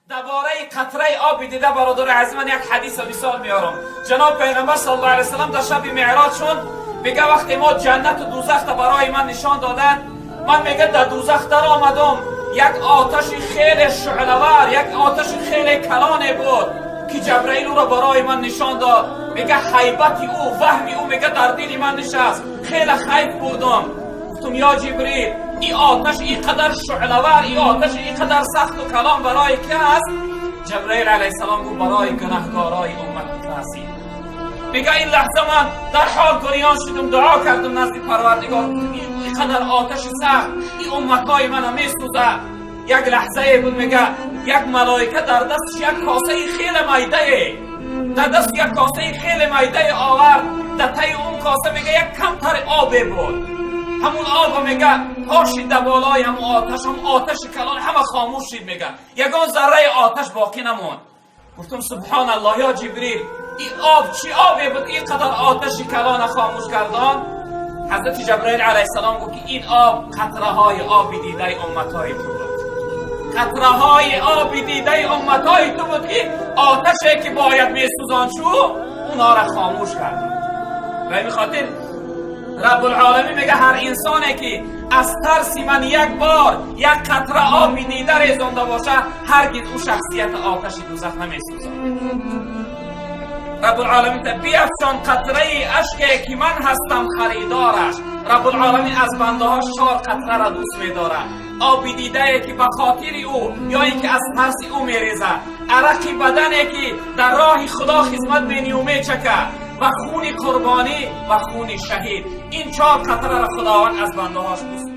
Дар бораи қатраи оби дида, бародари азиз, ман як ҳадиса мисол меорам. Ҷаноб Пайғамбар саллаллоҳу алайҳи васаллам дар шаби меъроҷ шуд. Мега, вақте мо ҷаннату дузахта барои ман нишон доданд, ман, мега, дар дузах даромадам. Як оташи хеле шӯълавар, як оташи хеле калоне буд, ки Ҷабраил ӯро барои ман нишон дод. Мега, ҳайбати ӯ, ваҳми ӯ, мега, дар дили ман нишаст, хеле хайф будам. Гуфтум: «Ё Ҷибрил, ин оташ ин қадар шӯълавар, ин оташ ин қадар сахту калон барои ки аст?» Ҷабраил алайҳиссалом гуфт: «Барои гунаҳкорои уммати фасид». Мега, ин лаҳза ман дар ҳол гирён шудам, дуо кардам назди Парвардигор: ин қадар оташи сахт ин умматҳои мана месӯзад. Як лаҳзае буд, мега, як малоика дар дасташ як косаи хеле майдае, дар даст як косаи хеле майдае овард. Дар таи он коса, мега, як камтари обе буд. Ҳамун обо, мега, пошид дар болои ҳамун оташ. Ҳамун оташи калон ҳама хомӯш шид, мега, ягон зарраи оташ боқӣ намонд. Гуфтам: «Субҳоналлоҳ, ё Ҷибрил, ин об чӣ обе буд, ин қадар оташи калона хомӯш кардон?» Ҳазрати Ҷабраил алайҳиссалом гуфт, ки ин об қатраҳои оби дидаи умматҳои ту буд, қатраҳои оби дидаи умматҳои ту буд, ки оташе ки бояд месӯзон шу, унора хомӯш кард. Ба ҳамин хотир Раббулъоламин мега, ҳар инсоне ки аз тарси ман як бор як қатра оби дида резонда боша, ҳаргиз ӯ шахсияти оташи дузах намесӯзад. Раббулъоламин биафшон қатраи ашке, ки ман ҳастам харидораш. Раббулъоламин аз бандаҳо чор қатраро дӯст медорад: оби дидае, ки ба хотири ӯ ё ин ки аз тарси ӯ мерезад, арақи бадане, ки дар роҳи Худо хизмат мению мечакад, ва хуни қурбонӣ ва хуни шаҳид. Ин чор қатраро Худованд аз бандаҳош дӯст